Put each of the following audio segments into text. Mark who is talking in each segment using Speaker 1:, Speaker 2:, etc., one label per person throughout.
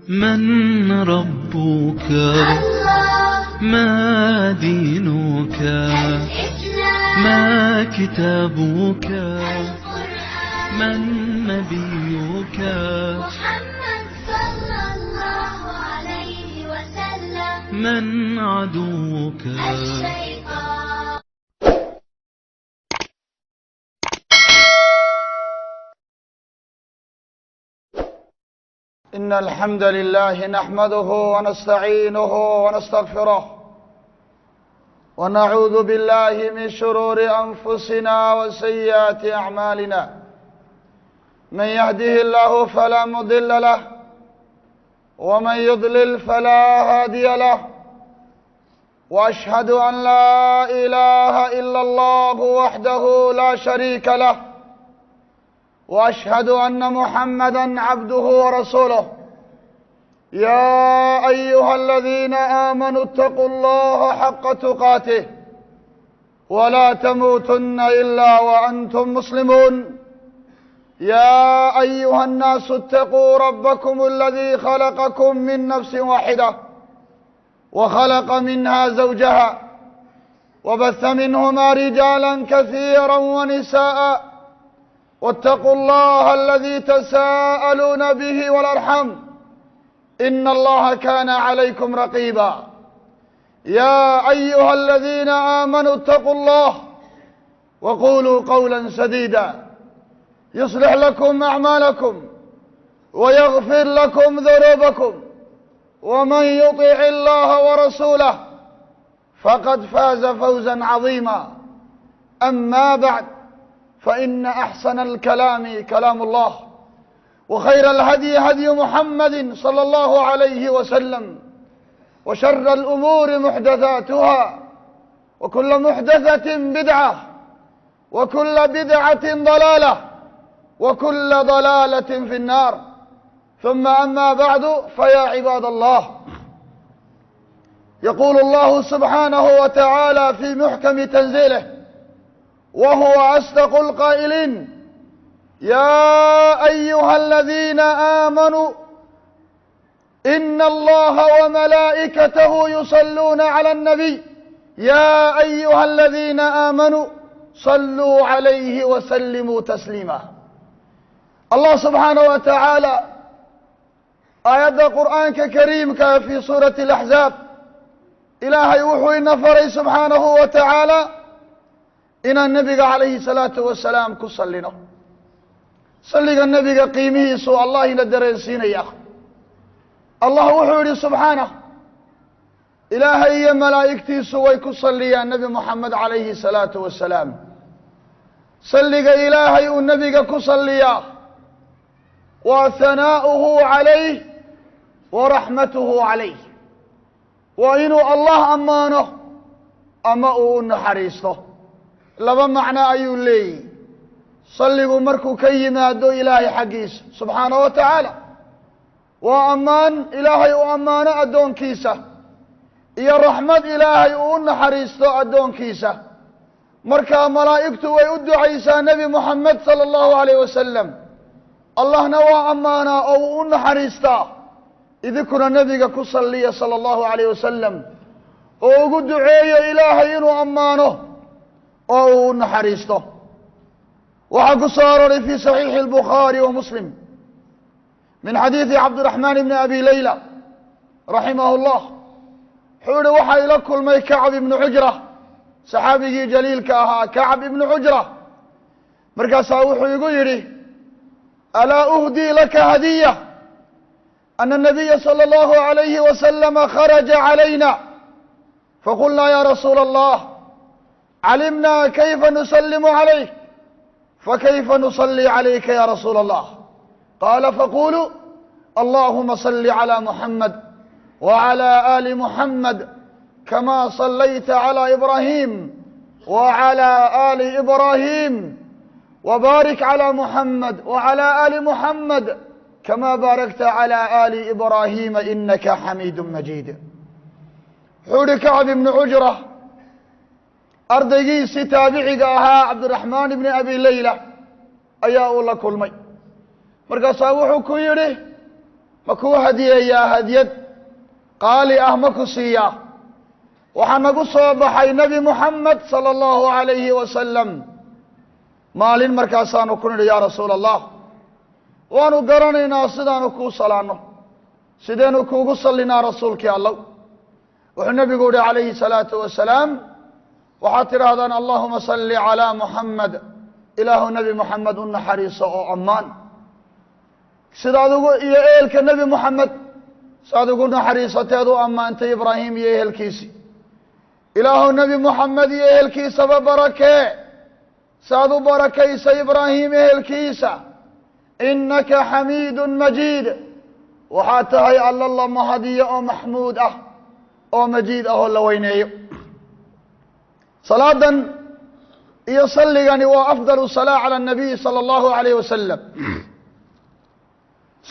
Speaker 1: من ربك؟
Speaker 2: الله.
Speaker 1: ما دينك؟
Speaker 2: الإسلام.
Speaker 1: ما كتابك؟
Speaker 2: القرآن.
Speaker 1: من نبيك؟
Speaker 2: محمد صلى الله عليه وسلم.
Speaker 1: من عدوك؟
Speaker 2: الشيطان.
Speaker 3: إن الحمد لله نحمده ونستعينه ونستغفره، ونعوذ بالله من شرور أنفسنا وسيئات أعمالنا. من يهده الله فلا مضل له، ومن يضلل فلا هادي له. وأشهد أن لا إله إلا الله وحده لا شريك له، وأشهد أن محمدا عبده ورسوله. يا أيها الذين آمنوا اتقوا الله حق تقاته ولا تموتن إلا وأنتم مسلمون. يا أيها الناس اتقوا ربكم الذي خلقكم من نفس واحدة، وخلق منها زوجها، وبث منهما رجالا كثيرا ونساء، واتقوا الله الذي تساءلون به والأرحام، إن الله كان عليكم رقيبا. يا أيها الذين آمنوا اتقوا الله وقولوا قولا سديدا، يصلح لكم أعمالكم ويغفر لكم ذنوبكم، ومن يطع الله ورسوله فقد فاز فوزا عظيما. أما بعد، فإن أحسن الكلام كلام الله، وخير الهدي هدي محمد صلى الله عليه وسلم، وشر الأمور محدثاتها، وكل محدثة بدعة، وكل بدعة ضلالة، وكل ضلالة في النار. ثم أما بعد، فيا عباد الله، يقول الله سبحانه وتعالى في محكم تنزيله وهو أصدق القائلين: يا أيها الذين آمنوا إن الله وملائكته يصلون على النبي، يا أيها الذين آمنوا صلوا عليه وسلموا تسليما. Allah subxaanaه wa tacaala aayadda Qur'aanka kariimka fii suurati Alaxzaab, Ilaahay wuxuu ina faray subxaanahu wa tacaala inaan nebiga calayhi salaatu wasalaam ku sallino. Salliga nebiga qiimihiisu Allah ina dareensiinaya. Allah wuxuu yidhi subxaanah, Ilaahay iyo malaa'igtiisu way ku salliyaan Nebi Moxamed calayhi salaatu wasalaam. Salliga Ilaahay uu nebiga ku salliyaa waa hanaa'uhu calayh wa raxmatuhu calayh, waa inuu Allah ammaano ama uu u naxariisto. Laba macno ayuu leeyihi salligu markuu ka yimaado Ilaahay xaggiisa subxaanahu wa tacaala: waa ammaan Ilaahay uu ammaano addoonkiisa, iyo raxmad Ilaahay uu u naxariisto addoonkiisa. Markaa malaa'igtu way u ducaysaa Nebi Moxamed sala allahu alayh wasalam, Allahna waa ammaanaa oo uu u naxariistaa. Idinkuna nebiga ku salliya sala allahu alayh wasalam oo ugu duceeyo Ilaahay inuu ammaano oo uu u naxariisto. Waxaa ku soo arooray fi saxiixi الbukhaari wa Muslim min xadiidi Cabdiraxmaan ibni Abi Leyla raximah اllah. Wuxuu yihi, waxaa ila kulmay Kacb ibnu Cujra, saxaabigii jaliilka ahaa Kacb ibnu Cujra. Markaasaa wuxuu igu yidhi: "Alaa uhdii laka hadiya? Ana الnabiya salى اllahu عalayhi wasalama kharaja calayna, faqulnaa ya rasuula allah, calimna kayfa nusalimu calayk, fakayfa nusalli calayka ya rasuula allah? Qaala: faquluu allahuma salli calى Muxamed wعalى ali Muxamed kama sallayta calى Ibrahim wعalى ali Ibrahim, wbaarik calى Muxamed wعalى ali Muxamed kama baarakta calى ali Ibrahima inaka xamiidu majiid." Wuxuu ihi Kacb ibnu Cujra, ardaygiisii taabiciga ahaa Cabdiraxmaan ibni Abi Leyla ayaa uu la kulmay. Markaasaa wuxuu ku yidhi: Ma kuu hadiyeeyaa hadiyad qaali ah ma ku siiyaa? Waxaa nagu soo baxay Nebi Muxamed sala allahu calayhi wasalam maalin. Markaasaanu ku nidhi, yaa rasuula Allah, waanu garanaynaa sidaanu kuu salaanno, sideenu kuugu sallinaa rasuulkii Allow? Wuxuu nebigu yihi calayhi salaatu wasalaam, waxaad tidhaahdaan, allahuma salli calaa Muxamed, ilaahu Nebi Moxamed u naxariiso oo ammaan, sidaad ugu iyo ehelka Nebi Moxamed saad ugu naxariisateed u ammaantay Ibraahim iyo ehelkiisii. Ilaahu Nebi Moxamed iyo ehelkiisaba barakee, saad u barakaysay Ibraahim ehelkiisa. Innaka xamiidun majiid, waxaad tahay Alla la mahadiyo oo maxmuud ah oo majiid ah oo la weyneeyo. Salaadan iyo salligani waa afdalu salaa cala anabiy sala allahu alayh wasalam.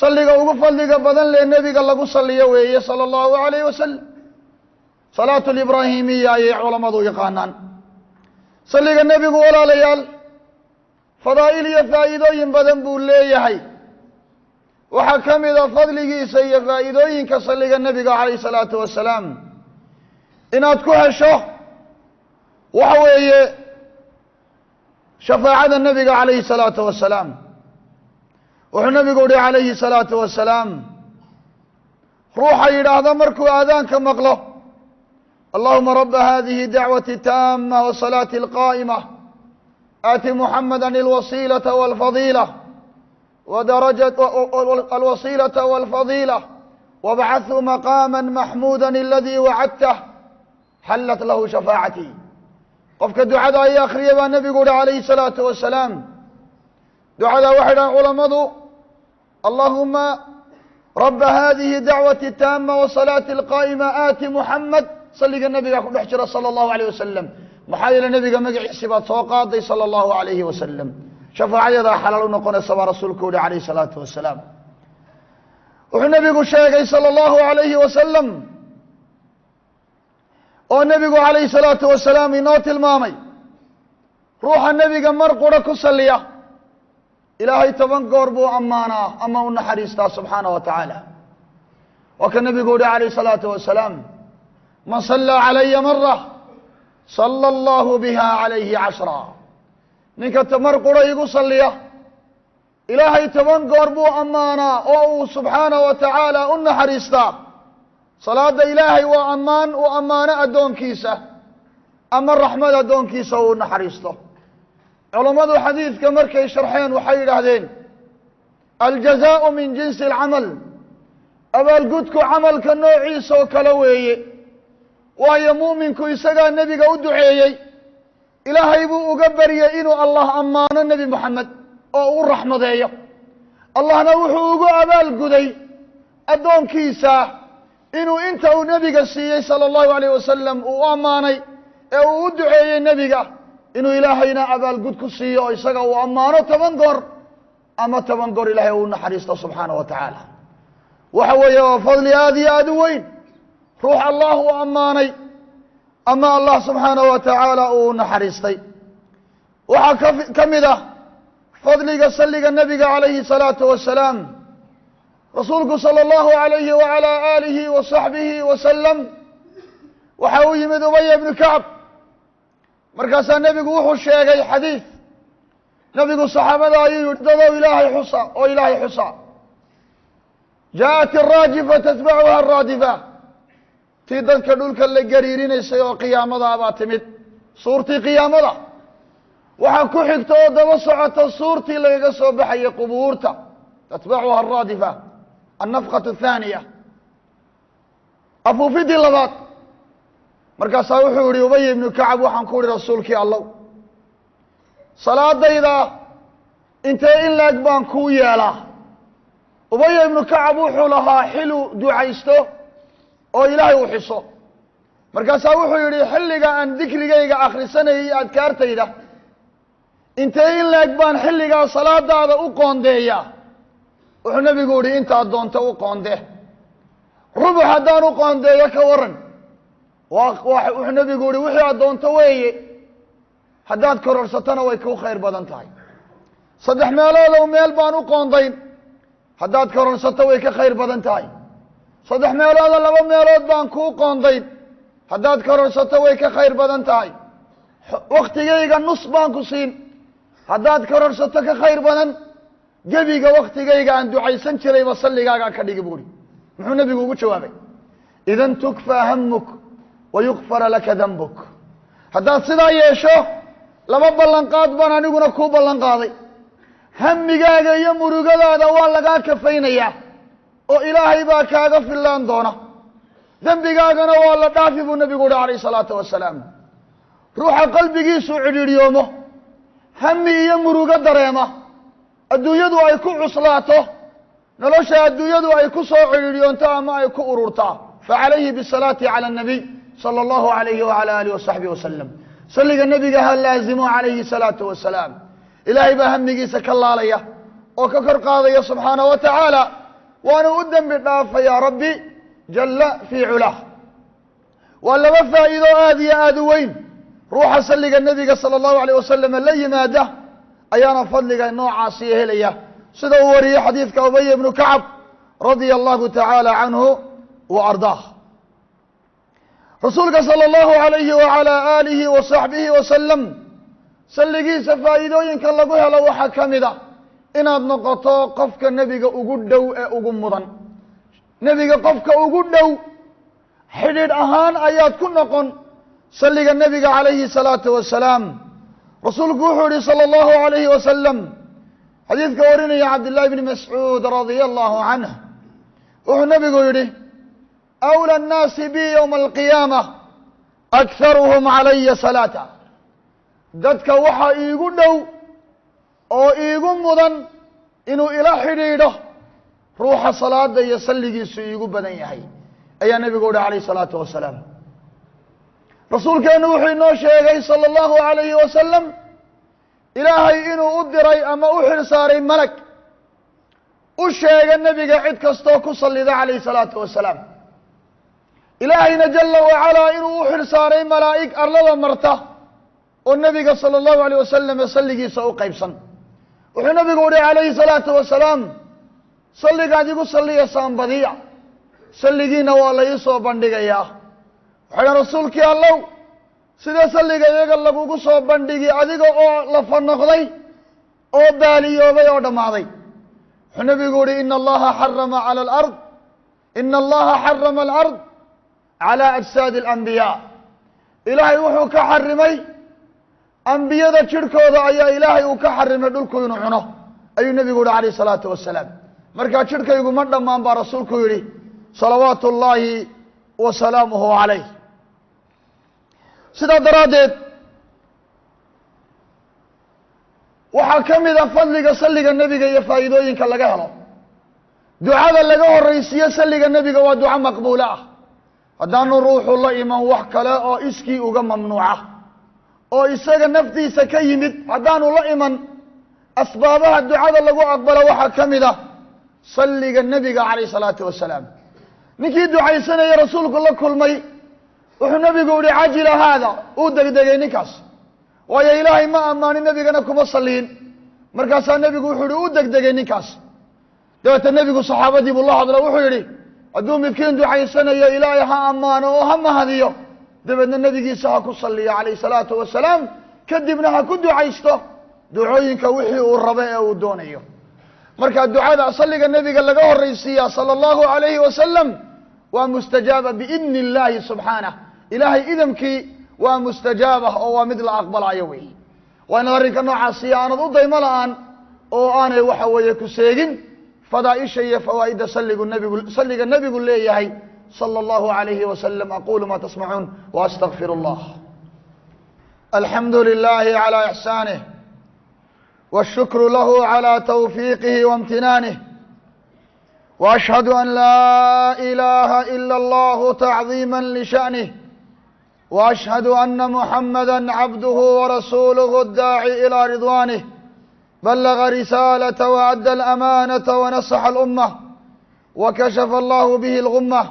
Speaker 3: Salliga ugu fadliga badan lee nebiga lagu salliyo weeye sala allahu alayh wasalam. Salaatu libraahimiya ayay culammadu yaqaanaan salliga nebigu. Walaalayaal, fadaa'il iyo faa'iidooyin badan buu leeyahay. Waxaa ka mida fadligiisa iyo faa'iidooyinka salliga nebiga calayh salaatu wasalaam inaad ku hesho waxa weeye shafaacada nebiga calayhi salaatu wasalaam. Wuxuu nebigu uhi calayhi salaatu wasalaam, ruuxa yidhaahda markuu aadaanka maqlo, allahuma raba hadihi dacwati taama wasalaati alqaa'ima, aati muxamada alwasiilata walfadiila wadaraja alwasiilata walfadiila, wabcathu maqaama maxmuuda aladii wacadtah, xallat lahu shafaacatii. Qofka ducada ay akriya baa nebigu uhi calayhi salaatu wasalaam. Ducadaa waxay dhahaan culammadu, allahuma raba hadihi dacwati taama wasalaati alqaa'ima aati Muxamed, salliga nebiga ku dhex jira sala allahu alayh wasalam. Maxaa yeele nebiga magaciisi baad soo qaaday sala allahu alayhi wasalam, shafaacadeedaa xalaal u noqonaysa baa rasuulku yihi calayhi salaatu wasalaam. Wuxuu nebigu sheegay sala allahu alayhi wasalam oo nebigu calayhi salaatu wasalaam inoo tilmaamay, ruuxa nebiga mar qura ku salliya, Ilaahay 10 goor buu ammaanaa ama u naxariistaa subxaana wa tacaala. Waa ka nebigu yihi calayhi salaatu wasalaam, man sallaa calaya mara sala allahu biha calayhi cashra. Ninka mar qura igu salliya, Ilaahay 10 goor buu ammaanaa oo uu subxaana wa tacaala u naxariistaa. Salaada Ilaahay waa ammaan uu ammaano addoonkiisa ama raxmad addoonkiisa uu naxariisto. Culammadu xadiidka markay sharxeen waxay yidhaahdeen, aljazaau min jinsi alcamal, abaalgudku camalka noociisa oo kale weeye. Waayo mu'minku isagaa nebiga u duceeyey, Ilaahay buu uga baryey inuu Allah ammaano Nebi Moxamed oo u raxmadeeyo. Allahna wuxuu ugu abaalguday addoonkiisa inuu inta uu nebiga siiyey sala allahu alayh wasalam uu u ammaanay ee uu u duceeyey nebiga, inuu Ilaahayna abaalgud ku siiyo oo isaga uu ammaano 10 goor ama 10 goor Ilahay uu naxariisto subxaana wa tacaala. Waxa weeye waa fadli aada iyo aada u weyn ruux Allah uu ammaanay ama Allah subxaana wa tacaala uu naxariistay. Waxaa ka mid ah fadliga salliga nebiga calayhi salaatu wasalaam, rasuulku sala allahu alayhi wacalaa aalihi wa saxbihi wasalam waxa uu yimid Ubaya ibnu Kacb. Markaasaa nebigu wuxuu sheegay xadiid. Nebigu saxaabada ayuu yihi, dadow, Ilaahay xusa oo Ilaahay xusa. Jaaءat araajifa tatbacuha araadifa, tii dadka dhulka la gariirinaysay oo qiyaamada baa timid, suurtii qiyaamada. Waxaa ku xigta oo daba socota suurtii lagaga soo baxayay qubuurta, tatbacuha araadifa, annafkatu athaaniya, afuufidii labaad. Markaasaa wuxuu yihi Ubay ibnu Kacab, waxaan ku ihi, rasuulkii Allow, salaadayda intee in laeg baan kuu yeelaa? Ubaya ibnu Kacab wuxuu lahaa xilu ducaysto oo Ilaahay uu xuso. Markaasaa wuxuu yidhi, xilliga aan dikrigayga akhrisanayay iyo adkaartayda intee in laeg baan xilligaa salaadaada u qoondeeyaa? Wuxuu nebigu yihi, intaad doonto u qoonde. Rubuc haddaan u qoondeeyo ka waran? Wuxuu nebigu yihi, wixii aad doonto weeye, haddaad kororsatona way kuu khayr badan tahay. Saddex meeloodow meel baan u qoondayn. Haddaad kororsato way ka khayr badan tahay. 3 meelood oo 2 meelood baan kuu qoondayn, haddaad kororsato way ka khayr badan tahay. Waktigayga nus baan ku siin, haddaad kororsato ka khayr badan. Gebiga waktigayga aan ducaysan jirayba salligaagaa ka dhigi buuri. Muxuu nebigu ugu jawaabay? Idan tukfaa hamuk wa yukfara laka dambuk. Haddaad sidaa yeesho 2 ballanqaad baan aniguna kuu ballan qaaday. Hamigaaga iyo murugadaada waa lagaa kafaynayaa oo ilaahay baa kaaga fillaan doona, dembigaagana waa la dhaafi buu nebigu uhi calayhi salaatu wasalaam. Ruuxa qalbigiisu cidhiidhiyoomo, hami iyo murugo dareema, adduunyadu ay ku cuslaato, nolosha adduunyadu ay ku soo cidhiidhiyoonto ama ay ku ururtaa, fa calayhi bisalaati cala annabiy sala allahu alayhi wacala aalihi wasaxbihi wasalam. Salliga nebiga ha laazimo calayhi salaatu wasalaam. Ilaahay baa hamigiisa ka laalaya oo ka kor qaadaya subxaanahu wa tacaala, waana u dembi dhaafayaa rabbi jalla fii culaah. Waa 2 faa'iido aada iyo aada u weyn. Ruuxa salliga nebiga sala allahu alayh wasalam la yimaada ayaana fadliga noocaasi helaya, sida uu wariyey xadiidka Ubay ibnu Kacab radia allahu tacaala canhu wa ardaah. Rasuulka sala allahu alayhi wacala aalihi wa saxbihi wasalam salligiisa faa'iidooyinka lagu helo waxaa ka mid a inaad noqoto qofka nebiga ugu dhow ee ugu mudan. Nebiga qofka ugu dhow xidhiidh ahaan ayaad ku noqon salliga nebiga calayhi salaatu wasalaam. Rasuulku wuxuu yihi sala allahu alayhi wasalam, xadiidka warinaya Cabdillahi bni Mascuud radia allahu canh, wuxuu nebigu yidhi: awlى annaasi bi yowma alqiyaama akharuhum calaya salaata. Dadka waxaa iigu dhow oo iigu mudan inuu ila xidhiidho ruuxa salaada iyo salligiisu iigu badan yahay, ayaa nebigu uhi calayhi salaatu wasalaam. Rasuulkeennu wuxuu inoo sheegay sala allahu alayhi wasalam ilaahay inuu u diray ama u xil saaray malag u sheega nebiga cid kastoo ku sallida calayhi salaatu wasalaam. Ilaahayna jala wacalaa inuu u xil saaray malaa'ig arlada marta oo nebiga sala allahu alayh wasalam salligiisa u qaybsan. Wuxuu nebigu uhi calayhi salaatu wasalaam: salligaad igu salliyaysaan badiya, salligiina waa la iisoo bandhigayaa. Waxay dhahan: rasuulkii allow, sidee salliga iyaga lagugu soo bandhigi adiga oo lafa noqday oo baaliyoobay oo dhammaaday? Wuxuu nebigu uhi: ina allaha xarama cala alard, ina allaha xarama alard cala ajsaadi alambiyaa. Ilaahay wuxuu ka xarimay ambiyada jidhkooda, ayaa ilaahay uu ka xarimay dhulku inuu cuno, ayuu nebigu uhi calayhi salaatu wasalaam. Markaa jidhkaygu ma dhammaan baa rasuulku yidhi salawaatu ullaahi wa salaamuhu calayh. Sidaa daraaddeed waxaa ka mid a fadliga salliga nebiga iyo faa'iidooyinka laga helo, ducada laga horraysiiyo salliga nebiga waa duco maqbuulo ah. Haddaanu ruuxu la iman wax kale oo iskii uga mamnuuca oo isaga naftiisa ka yimid, haddaanu la iman asbaabaha ducada lagu aqbalo waxaa ka mid ah salliga nebiga calayh salaatu wasalaam. Ninkii ducaysanaya rasuulku la kulmay wuxuu nebigu yihi: cajila haada, uu degdegay ninkaas, waayo ilaahay ma ammaanin, nebigana kuma salliyin. Markaasaa nebigu wuxuu yihi: uu degdegay ninkaas. Dabeeta nebigu saxaabadii buu la hadlo, wuxuu yidhi: hadduu midkiin ducaysanayo ilaahay ha ammaano oo ha mahadiyo, dabeedna nebigiisa ha ku salliyo calayhi salaatu wasalaam, kadibna ha ku ducaysto ducooyinka wixii uu rabo ee uu doonayo. Marka ducada salliga nebiga laga horraysiiyaa sala allahu alayhi wasalam waa mustajaaba biidni illaahi subxaanah. Ilaahay idamkii waa mustajaaba oo waa mid la aqbalayo weeye. Waa inaad arrinka noocaasiyo aanad u daymo la-aan oo aanay waxa weeye ku seegin fadaaisha iyo fawaa'idda salligu nebigu salliga nebigu leeyahay sala allahu alayhi wasalam. Aqulu ma tasmacuun wa astagfir allah. Alxamdu lilahi calى ixsaanih, wالshukru lahu calى tawfiiqihi waاmtinaanih, وأشhهd أn laa إilaaha إilا اllah تacظiima لشhأnih, وأشhهd أna muxamada cabduh وrasuuluh الdaaعi إilى ridwanih, بلغ رسالة وأدى الأمانة ونصح الأمة وكشف الله به الغمة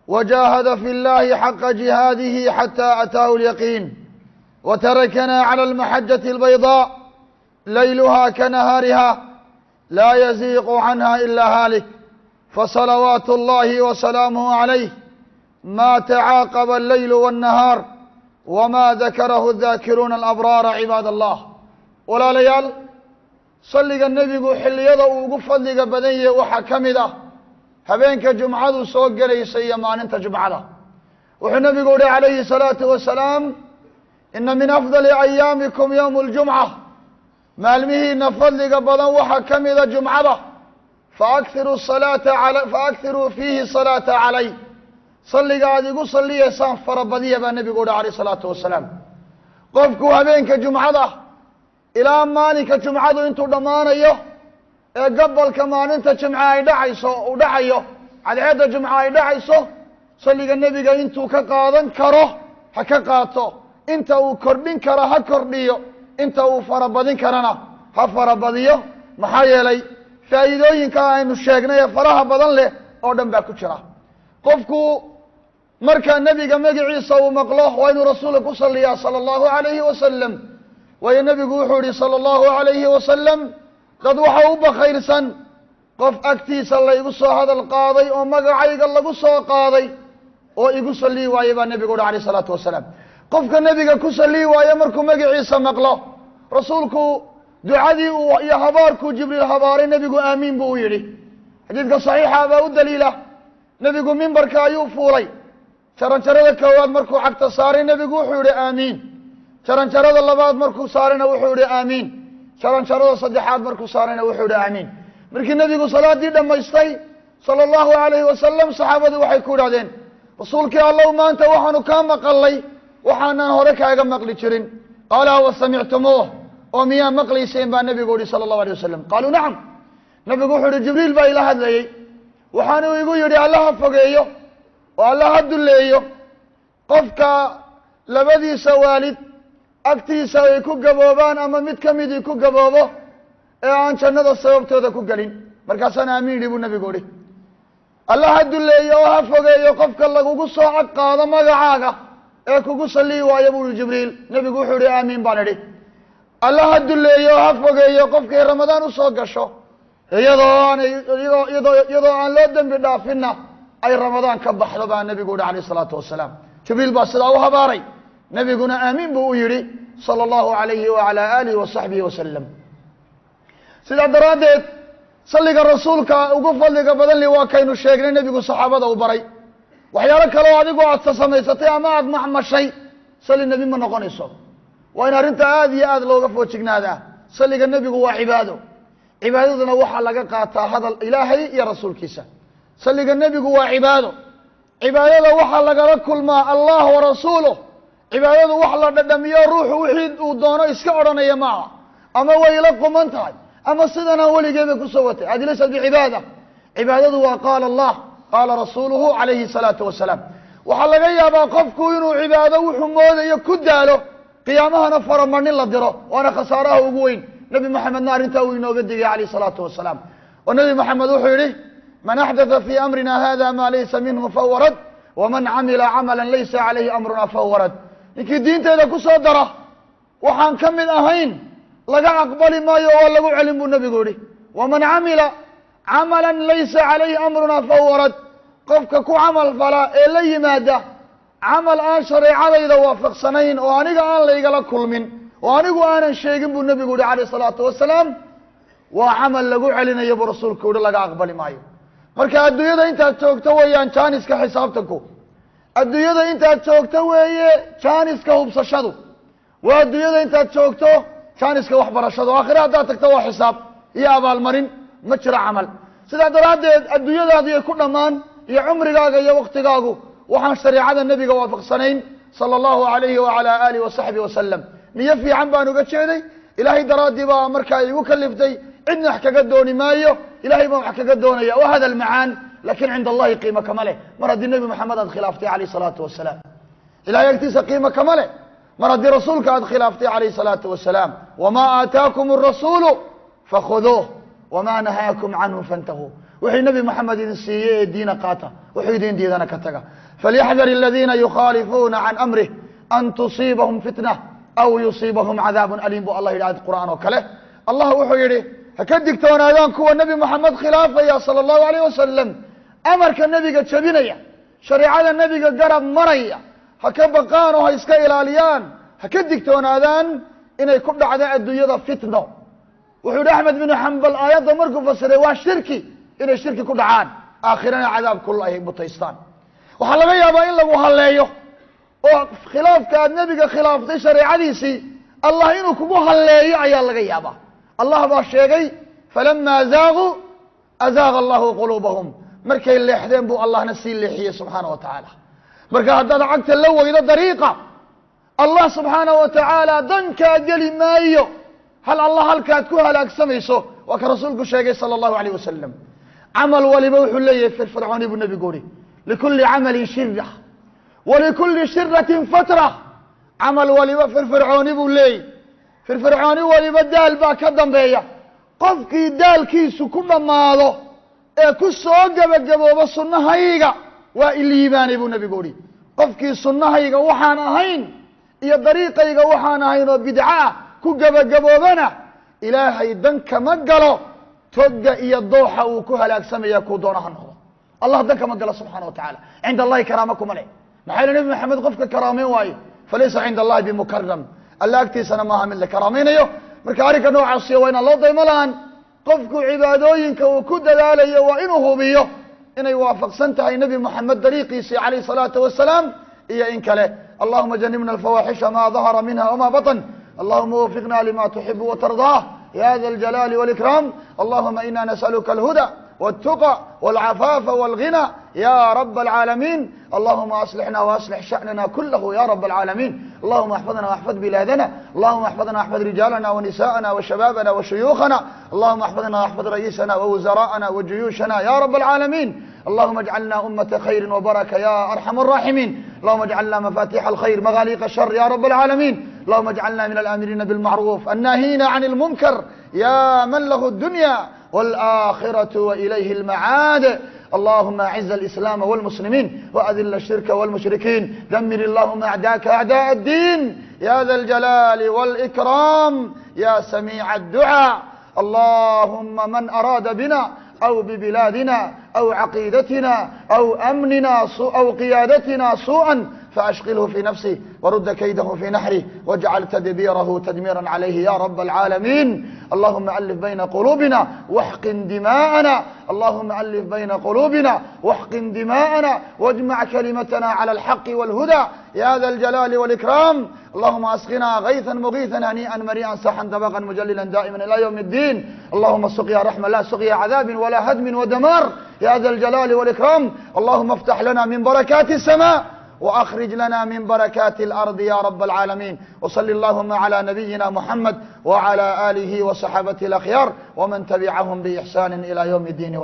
Speaker 3: وجاهد في الله حق جهاده حتى أتاه اليقين، وتركنا على المحجة البيضاء ليلها كنهارها، لا يزيغ عنها إلا هالك. فصلوات الله وسلامه عليه ما تعاقب الليل والنهار وما ذكره الذاكرون الأبرار. عباد الله، walaalayaal, salliga nebigu xilliyada uu ugu fadliga badan yahay waxaa ka mid ah habeenka jumcadu soo gelaysa iyo maalinta jumcada. Wuxuu nebigu yihi calayhi الsalaatu wasalaam: "Ina min afdali ayaamikum yowmu اljumca." Maalmihiina fadliga badan waxaa ka mida jumcada. Faakthiruu fiihi salaata calay, salliga aada igu salliyaysaan farabadiya, baa nebigu uhi calayh isalaatu wasalaam. Qofku habeenka jumcada ilaa maalinka jumcadu intuu dhammaanayo ee gabolka maalinta jimce ay dhacayso, uu dhacayo, cadceedda jumce ay dhacayso, salliga nebiga intuu ka qaadan karo ha ka qaato, inta uu kordhin karo ha kordhiyo, inta uu farabadin karana ha farabadiyo. Maxaa yeelay, faa'iidooyinka aynu sheegnay ee faraha badan leh oo dhan baa ku jira. Qofku marka nebiga magaciisa uu maqlo, waa inuu rasuulka ku saliyaa sala allahu alayhi wasalam, waayo nebigu wuxuu yihi sala allahu alayhi wasalam: "Dad waxa u bakayrsan qof agtiisa laygu soo hadal qaaday oo magacayga lagu soo qaaday oo igu saliyi waaye," baa nebigu uhi alayh isalaatu wasalaam. Qofka nebiga ku saliyi waaye markuu magaciisa maqlo, rasuulku ducadii uu iyo habaarkuu Jibriil habaaray nebigu aamiin buu u yidhi. Xadiidka saxiixa baa u daliila. Nebigu mimbarka ayuu fuulay. Jaranjarada koowaad markuu cagta saaray, nebigu wuxuu yihi aamiin. Jaranjarada labaad markuu saarayna, wuxuu yihi aamiin. Jaranjarada saddexaad markuu saarayna, wuxuu yihi aamiin. Markii nebigu salaadii dhammaystay sala allahu alayhi wasalam, saxaabadu waxay ku idhahdeen: "Rasuulkii Allow, maanta waxaanu kaa maqalay waxaanaan hore kaaga maqli jirin." "Qaala wa samictumuuh?" Oo miyaa maqlayseen, baa nebigu yihi sala allahu alay wasalam. Qaaluu nacam. Nebigu wuxuu yihi: "Jibriil baa ila hadlayey, waxaanuu igu yidhi Allaha fogeeyo oo Alla ha dulleeyo qofka labadiisa waalid agtiisa ay ku gaboobaan ama mid ka midii ku gaboobo ee aan jannada sababtooda ku gelin. Markaasaan aamiin yidhi," buu nebigu ihi. "Alla ha dulleeyo oo ha fogeeyo qofka lagugu soo cag qaado magacaaga ee kugu saliyi waayo," buu ihi Jibriil. Nebigu wuxuu ihi: "Aamiin baan idhi. Alla ha dulleeyo oo ha fogeeyo qofkay Ramadaan usoo gasho iyadoo aanay iyadoo aan loo dembi dhaafinna ay Ramadaan ka baxdo," baa nebigu yihi alayh isalaatu wasalaam. Jibriil baa sidaa u habaaray, nebiguna aamiin buu u yidhi sala allahu alayhi wacala aalihi wasaxbihi wasalam. Sidaa daraaddeed, salliga rasuulka ugu fadliga badan li waa kaynu sheegnay nebigu saxaabada u baray. Waxyaalo kaleo adigu aad samaysatay ama aada macmashay salli nebi ma noqonayso. Waa in arrinta aada iyo aada looga foojignaadaa. Salliga nebigu waa cibaado, cibaadaduna waxaa laga qaataa hadal Ilaahay iyo rasuulkiisa. Salliga nebigu waa cibaado, cibaadada waxaa lagala kulmaa Allah wa rasuuluh. Cibaadadu wax la dhadhamiyo, ruuxu wixii uu doono iska odhanaya maaha, ama way la quman tahay ama sidanaan weligeeba kusoo watay. Hadi laysat bicibaada. Cibaadadu waa qaala Allah, qaala rasuuluhu calayhi salaatu wasalaam. Waxaa laga yaabaa qofku inuu cibaado wuxuu moodayo ku daalo, qiyaamahana faramarnin la diro, waana khasaaraha ugu weyn. Nebi Maxamedna arrintaa uu inooga digay calayh salaatu wasalaam, oo Nebi Maxamed wuxuu yihi: "Man axdatha fii amrina hada ma laysa minhu fahuwa rad, waman camila camala laysa calayhi amruna fahuwa rad." Ninkii diinteeda kusoo dara waxaan ka mid ahayn, laga aqbali maayo, waa lagu celin, buu nebigu yihi. "Waman camila camala laysa calayhi amruna fahuwa rad." Qofka ku camal fala ee la yimaada camal aan shareecadayda waafaqsanayn oo aniga aan laygala kulmin oo anigu aanan sheegin, buu nebigu yihi calayh isalaatu wasalaam, waa camal lagu celinayo, buu rasuulku yihi, laga aqbali maayo. Marka adduunyada intaad joogto weeyaan jaaniska xisaabtanku, adduunyada intaad joogto weeye jaaniska hubsashadu, waa adduunyada intaad joogto jaaniska waxbarashadu. Aakhire haddaad tagto waa xisaab iyo abaalmarin, ma jiro camal. Sidaa daraaddeed, adduunyadaadiiy ku dhammaan iyo cumrigaaga iyo waktigaagu waxaan shareecada nebiga waafaqsanayn sala allahu alayhi wacala aalihi wasaxbihi wasalam. Niyo fiican baan uga jeeday, Ilaahay daraaddii baa markaa igu kaliftay, cidna wax kaga dooni maayo, Ilahay baan wax kaga doonaya, waa hadal macaan, laakiin cinda Allahi qiimo kama leh mar haddii Nebi Maxamed aad khilaaftay calayh salaatu wasalaam. Ilahay agtiisa qiimo kama leh mar haddii rasuulka aad khilaaftay calayh salaatu wasalaam. "Wamaa aataakum arasuulu fakhuduuh, wamaa nahaakum canhu fantahuu." Wixii Nebi Maxamed idin siiyey ee diina qaata, wuxuu idin diidana ka taga. Falyaxdar aladiina yukhaalifuuna can amrih an tusiibahum fitna aw yusiibahum cadaabun aliim, bu Allah yidhi aayad Qur'aan oo kale. Allah wuxuu yidhi: Ha ka digtoonaadaan kuwa Nebi Moxamed khilaafaya sala allahu alayh wasalam, amarka nebiga jebinaya, shareecada nebiga garab maraya. Ha ka baqaan oo ha iska ilaaliyaan, ha ka digtoonaadaan inay ku dhacdo adduunyada fitno. Wuxuu yihi Axmed binu Xambal aayadda markuu fasiray, waa shirki inay shirki ku dhacaan, aakhirana cadaab kul ay mutaystaan. Waxaa laga yaabaa in lagu halleeyo oo khilaafka aad nebiga khilaaftay shareecadiisii Allah inuu kugu halleeyo ayaa laga yaabaa. Allah baa sheegay, falamaa zaaguu azaaga allahu quluubahum. Markay leexdeen buu Allahna sii leexiyey subxaana wa tacaala. Marka haddaad cagta la weydo dariiqa Allah subxaana wa tacaala, dankaa geli maayo. Hal Allah halkaad ku halaagsamayso waa ka rasuulku sheegay sala allahu alayh wasalam. Camal waliba wuxuu leeyahay firfircooni buu nebigu uri, likulli camalin shira walikulli shiratin fatra. Camal waliba firfircooni buu leeyahy, firfircooni waliba daal baa ka dambeeya. Qofkii daalkiisu ku dhammaado ee ku soo gebagabooba sunnahayga waa iliibaanay buu nebigu uhi. Qofkii sunnahayga waxaan ahayn iyo dariiqayga waxaan ahayn oo bidco ah ku gebagaboobana, Ilaahay dan kama galo. Toga iyo dooxa uu ku halaagsamaya kuu doona ha noqdo, Allah dan kama galo subxaana wa tacaala. Cinda Allahi karaamo kuma leh. Maxaa yele, Nebi Maxamed qofka karaameyn waayo falaysa cinda Allahi bimukaram, Alla agtiisana maaha mid la karaamaynayo. Marka arrinka noocaasiyo waa inaan loo daymo lahan. Qofku cibaadooyinka uu ku dadaalayo waa inuu hubiyo inay waafaqsan tahay Nebi Moxamed dariiqiisii calayh salaatu wasalaam iyo in kale. Allahuma janibna alfawaaxisha ma dahara minha wma baطn. Allahuma wafiqna lima tuxibu watardaah ya da aljalaali wاlikraam. Allahuma ina nasأaluka alhuda والتقى والعفاف والغنى يا رب العالمين. اللهم أصلحنا وأصلح شأننا كله يا رب العالمين. اللهم احفظنا واحفظ بلادنا. اللهم احفظنا واحفظ رجالنا ونساءنا وشبابنا وشيوخنا. اللهم احفظنا واحفظ رئيسنا ووزراءنا وجيوشنا يا رب العالمين. اللهم اجعلنا أمة خير وبركة يا أرحم الراحمين. اللهم اجعلنا مفاتيح الخير مغاليق الشر يا رب العالمين. اللهم اجعلنا من الآمرين بالمعروف الناهين عن المنكر يا من له الدنيا والآخرة وإليه المعاد. اللهم أعز الإسلام والمسلمين وأذل الشرك والمشركين. دمر اللهم أعداءك أعداء الدين يا ذا الجلال والإكرام يا سميع الدعاء. اللهم من أراد بنا أو ببلادنا أو عقيدتنا أو أمننا أو قيادتنا سوءا فأشغله في نفسه ورد كيده في نحره واجعل تدبيره تدميرا عليه يا رب العالمين. اللهم ألف بين قلوبنا واحقن دماءنا. اللهم ألف بين قلوبنا واحقن دماءنا واجمع كلمتنا على الحق والهدى يا ذا الجلال والإكرام. اللهم أسقنا غيثا مغيثا هنيئا مريئا سحا دبغا مجللا دائما إلى يوم الدين. اللهم سقيا رحمة لا سقيا عذاب ولا هدم ودمار يا ذا الجلال والإكرام. اللهم افتح لنا من بركات السماء وأخرج لنا من بركات الأرض يا رب العالمين. وصل اللهم على نبينا محمد وعلى آله وصحابته الأخيار ومن تبعهم بإحسان إلى يوم الدين.